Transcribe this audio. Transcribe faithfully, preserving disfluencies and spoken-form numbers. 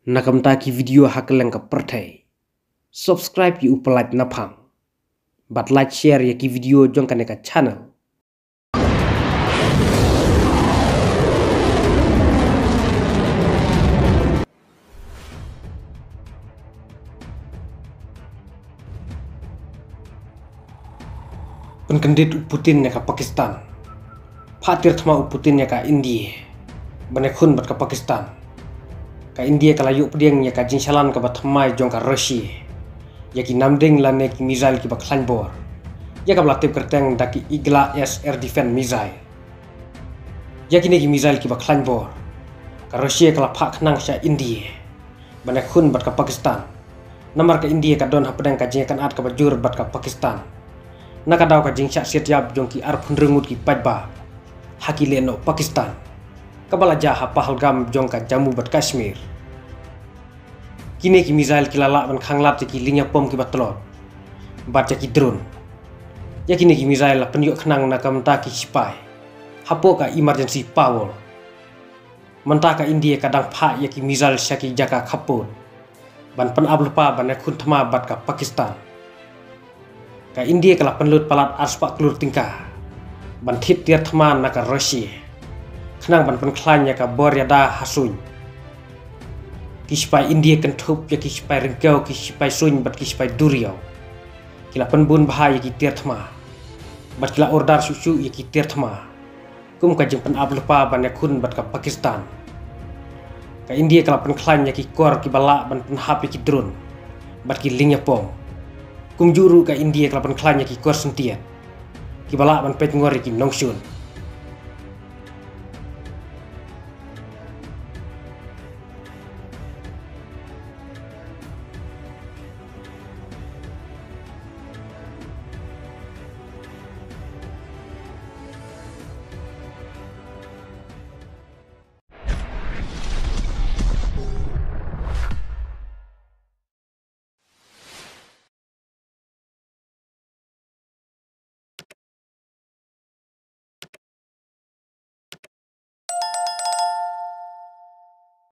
Na ka bynta ki video ha kylleng ka pyrthei, subscribe ïa u Pyllait Naphang bad like share ïa ki video jong kane ka channel. Pynkyndit u Putin ïa ka Pakistan. Phah tiar thma u Putin ïa ka India ban ïakhun bad ka Pakistan. Ka India ka la ïoh pdiang ïa ka jingshalan kaba thymmai jong ka Russia ïa ki namding lane ki missile kiba khlaiñ bor, ïa kaba la tip kyrteng da ki Igla S air defense missile. Ïa kine ki missile kiba khlaiñ bor ka Russia ka la phah khnang sha India ban ïakhun bad ka Pakistan. Namar ka India ka don hapdeng ka jingïakynad kaba jur bad ka Pakistan na ka daw ka jingshah siat ïap jong ki arphew hynriew ngut ki paidbah ha ki lehnoh Pakistan kaba la jia ha Pahalgam jong ka Jammu bad Kashmir. Kine ki missile ki la lah ban khanglad ïa ki liengïapom kiba tlot bad ïa ki drone. Ïa kine ki missile la pynïoh khnang na ka bynta ki sipai hapoh ka emergency power. Mynta ka India ka dang phah ïa ki missile sha ki jaka khappud ban pynap lypa ban ïakhun thma bad ka Pakistan. Ka India ka la pynlut palat arspah klur tyngka ban thied tiar thma na ka Russia khnang ban pynkhlaiñ ïa ka bor ïada ha suiñ. Ki sipai India kynthup ïa ki sipai ryngkew, ki sipai suiñ bad ki sipai duriaw ki la pynbun bha ïa ki tiar thma bad ki la order shuh shuh ïa ki tiar thma kum ka jingpynap lypa ban ïakhun bad ka Pakistan. Ka India ka la pynkhlaiñ ïa ki kor kiba lah ban pynhap ïa ki drone bad ki liengïapom. Kumjuh ruh ka India ka la pynkhlaiñ ïa ki kor syntiat kiba lah ban peit ngor ïa ki nongshun.